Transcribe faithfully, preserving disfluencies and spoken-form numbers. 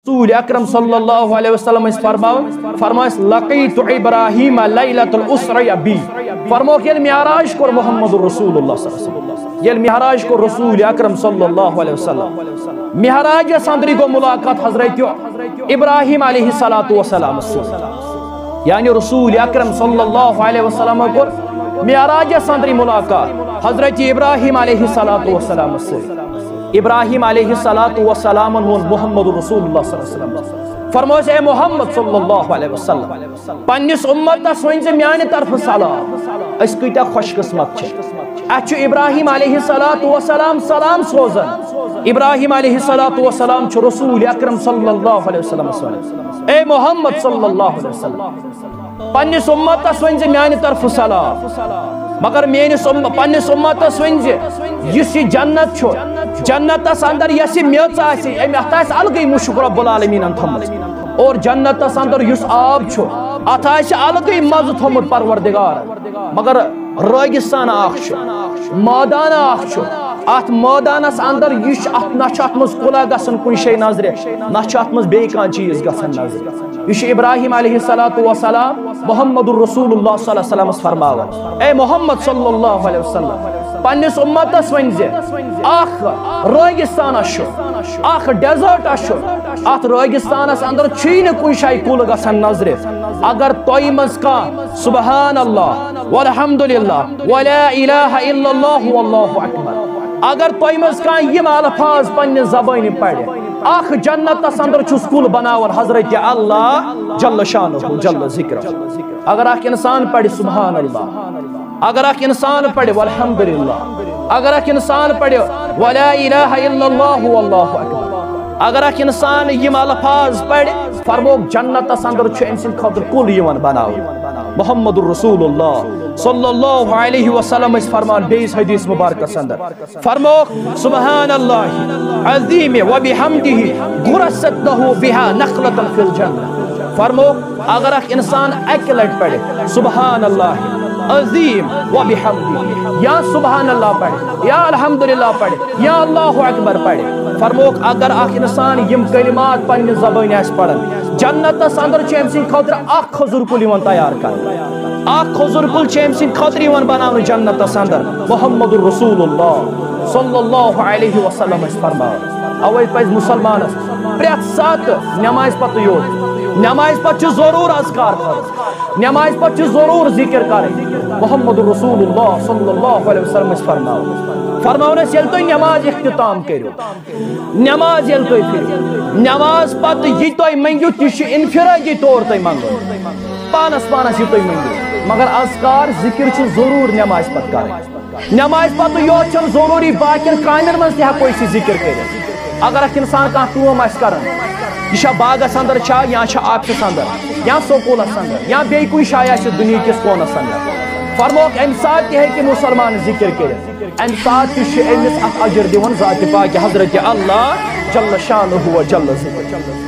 رسول اکرم صلی اللہ علیہ وسلم ٲسۍ فرماوان، فرمٲوس، "لقیت ابراہیم لیلۃ الاسری بی۔" فرمووُکھ، ییٚلہِ معراج کوٚر محمد رسول اللہ صلی اللہ علیہ وسلم، ییٚلہِ معراج کوٚر رسول اکرم صلی اللہ علیہ وسلم، معراجس اندرٕے گوٚو ملاقات حضرت ابراہیم علیہ الصلوۃ والسلام سۭتۍ۔ یعنی رسول اکرم صلی اللہ علیہ وسلم کوٚر معراجس اندرٕے ملاقات حضرت ابراہیم علیہ الصلوۃ والسلام سۭتۍ۔ ابراہیم علیہ الصلوۃ والسلامن ووٚن محمد رسول اللہ صلی اللہ علیہ وسلم، فرموس، اے محمد صلی اللہ علیہ وسلم، پننِس امتس ؤنۍ زِ میانہِ طرفہٕ سلام۔ أسۍ کۭتیاہ خوش قسمت چھِ۔ اَسہِ چھُ ابراہیم علیہ الصلوۃ والسلام سلام سوزان۔ ابراہیم علیہ الصلوۃ والسلام چھُ رسول اکرم صلی اللہ علیہ وسلمس ونان، اے محمد صلی اللہ علیہ وسلم، پننِس امتس ؤنۍ زِ میانہِ طرفہٕ سلام۔ مگر میٲنِس اُم-، پننِس امتس ؤنۍ زِ یُس یہِ جنت چھُ، جنتس اندر یۄس یہِ میٚژ آسہِ، أمۍ، اتھ آسہِ الگٕے مُشُک رب العالمینن تھٲومٕژ۔ اور جنتس اندر یُس آب چھُ، اتھ آسہِ الگٕے مزٕ تھوٚمُت پروردگارن۔ مگر رٲگِستان اکھ چھُ، مٲدان اکھ چھُ۔ اتھ مٲدانس اندر یہِ چھُ، اتھ نہ چھُ اتھ منٛز کُلا گژھان کُنہِ شے نظرِ، نہ چھُ اتھ منٛز بیٚیہِ کانٛہہ چیٖز گژھان نظرِ۔ یہِ چھُ ابراہیم علیہ الصلوۃ والسلام، محمد رسول اللہ صلی اللہ علیہ وسلمس فرماوان، اے محمد صلی اللہ علیہ وسلم، پننِس امتس ؤنۍ زِ اکھ رٲگِستانہ چھُ، اکھ ڈیزٲرٹہ چھُ، اتھ رٲگِستانس اندر چھُے نہٕ کُنہِ شایہِ کُل گژھان نظرِ۔ اگر تۄہہِ منٛز کانٛہہ سبحان اللہ والحمد للہ ولا الہ الا اللہ واللہ اکبر، اگر تۄہہِ منٛز کانٛہہ یِم الفاظ پننہِ زبٲنہِ پرِ، اکھ جنتس اندر چھُس کُل بناوان حضرت اللہ جل شانہ جل ذکرہ۔ اگر اکھ انسان پرِ سبحان اللہ، اگر اکھ انسان پرِ والحمد للہ، اگر اکھ انسان پرِ ولا الہ الا اللہ واللہ اکبر، اگر اکھ انسان یِم الفاظ پرِ، فرموک جنتس اندر چھُ أمۍ سٕنٛدِ خٲطرٕ کُل یِوان بناونہٕ۔ محمد رسول اللہ صلی اللہ علیہ وسلم ٲسۍ فرمان بیٚیِس حدیث مبارکس اندر، فرموک، سبحان اللہ عظیم و بحمدہ غرست لہ بہا نخلۃ فی الجنہ۔ فرموک، اگر اکھ انسان اکہِ لٹہِ پرِ سبحان اللہ عظیم و بحمدہ، یا سبحان اللہ پرِ، یا الحمدللہ پرِ، یا اللہ اکبر پرِ، فرموک، اگر اکھ انسان یِم کلمات پننہِ زبٲنۍ آسہِ پران، جنتس اندر چھُ أمۍ سٕنٛدِ خٲطرٕ اکھ کھجوٗر کُل یِوان تیار کرنہٕ۔ اکھ کھجوٗر کُل چھُ أمۍ سٕنٛدِ خٲطرٕ یِوان بناونہٕ جنتس اندر۔ محمد رسول اللہ صلی اللہ علیہ وسلم ٲسۍ فرماوان۔ اوے پزِ مسلمانس پرٛٮ۪تھ ساتہٕ نمازِ پتہٕ یوت، نمازِ پتہٕ چھُ ضروٗر اذکار پرُن، نمازِ پتہٕ چھُ ضروٗر ذکر کرٕنۍ۔ محمد رسول اللہ صلی اللہ علیہ وسلم ٲسۍ فرماوان، فرماوان ٲسۍ، ییٚلہِ تُہۍ نماز اختتام کٔرِو، نماز ییٚلہِ تُہۍ پٔرِو، نماز پتہٕ یہِ تۄہہِ مٔنگِو، تہِ چھُ انفرادی طور تۄہہِ منگُن، پانس پانس یہِ تُہۍ مٔنگِو، مگر اذکار ذکر چھُ ضروٗر نمازِ پتہٕ کرٕنۍ۔ نمازِ پتہٕ یوت چھُنہٕ ضروٗری، باقین کامٮ۪ن منٛز تہِ ہٮ۪کو أسۍ یہِ ذکر کٔرِتھ۔ اگر اکھ انسان کانٛہہ کٲم آسہِ کران، یہِ چھا باغس اندر چھا یا چھا آفسس اندر یا سکوٗلس اندر یا بیٚیہِ کُنہِ جایہِ آسہِ دُنیہکِس کوٗنس اندر، فرموکھ، امہِ ساتہٕ تہِ ہیٚکہِ مسلمان ذکر کٔرِتھ۔ امہِ ساتہٕ تہِ چھُ أمِس اکھ اجر دِوان ذاتِ پاکہِ حضرت اللہ جل شانہ و جل ذکر۔